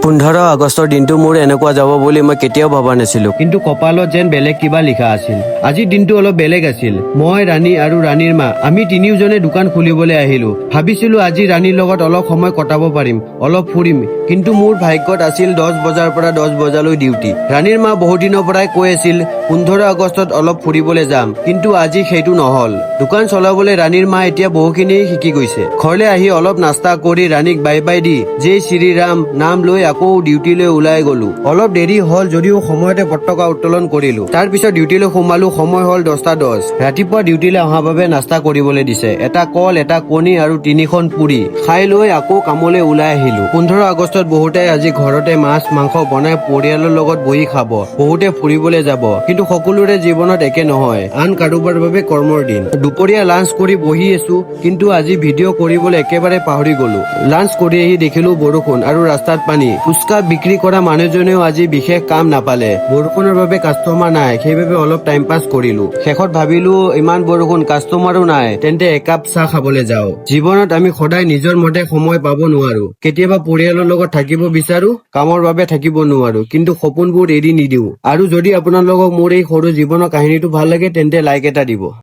15 আগষ্টৰ দিনটো মোৰ এনেকুৱা যাব বুলি মই কেতিয়াও ভবা নাছিলো, কিন্তু কপালত যেন বেলেগ কিবা লিখা আছিল। আজিৰ দিনটো অলপ বেলেগ আছিল। মই, ৰাণী আৰু ৰাণীৰ মা, আমি তিনিওজনে দোকান খুলিবলৈ আহিলো। ভাবিছিলো আজি ৰাণীৰ লগত অলপ সময় কটাব পাৰিম, অলপ ফুৰিম। কিন্তু মোৰ ভাগ্যত আছিল 10 বজাৰ পৰা 10 বজালৈ ডিউটি। ৰাণীৰ মা বহুদিনৰ পৰাই কৈ আছিল, 15 আগষ্টত অলপ ফুৰিবলৈ যাম, কিন্তু আজি সেইটো নহল। দোকান চলাবলৈ ৰাণীৰ মা এতিয়া বহুখিনি শিকি গৈছে। ঘৰলৈ আহি অলপ নাস্তা কৰি ৰাণীক বাই বাই দি জয় শ্ৰীৰাম নাম লৈ আকৌ ডিউটিলৈ ওলাই গলো। অলপ দেৰি হল যদিও সময়তে পতাকা উত্তোলন কৰিলো। তাৰ পিছত ডিউটিলৈ সোমালো। সময় হল 10টা 10। ৰাতিপুৱা ডিউটিলৈ অহাৰ বাবে নাস্তা কৰিবলৈ দিছে। এটা কল, এটা কণী আৰু তিনিখন পুৰি খাই লৈ আকৌ কামলৈ ওলাই আহিলো। 15 আগষ্টত বহুতে আজি ঘৰতে মাছ মাংস বনাই পৰিয়ালৰ লগত বহি খাব, বহুতে ফুৰিবলৈ যাব। কিন্তু সকলোৰে জীৱনত একে নহয়, আন কাৰোবাৰ বাবে কৰ্মৰ দিন। দুপৰীয়া লাঞ্চ কৰি বহি আছো, কিন্তু আজি ভিডিঅ' কৰিবলৈ একেবাৰে পাহৰি গলো। লাঞ্চ কৰি আহি দেখিলো বৰষুণ আৰু ৰাস্তাত পানী। ফুচকা বিক্ৰী কৰা মানুহজনেও আজি বিশেষ কাম নাপালে। বৰষুণৰ বাবে কাষ্টমাৰ নাই, সেইবাবে অলপ টাইম পাছ কৰিলো। শেষত ভাবিলো, ইমান বৰষুণ, কাষ্টমাৰো নাই, তেন্তে একাপ চাহ খাবলৈ যাওঁ। জীৱনত আমি সদায় নিজৰ মতে সময় পাব নোৱাৰো। কেতিয়াবা পৰিয়ালৰ লগত থাকিব বিচাৰো, কামৰ বাবে থাকিব নোৱাৰো। কিন্তু সপোনবোৰ এৰি নিদিওঁ। আৰু যদি আপোনালোকক মোৰ এই সৰু জীৱনৰ কাহিনীটো ভাল লাগে, তেন্তে লাইক এটা দিব।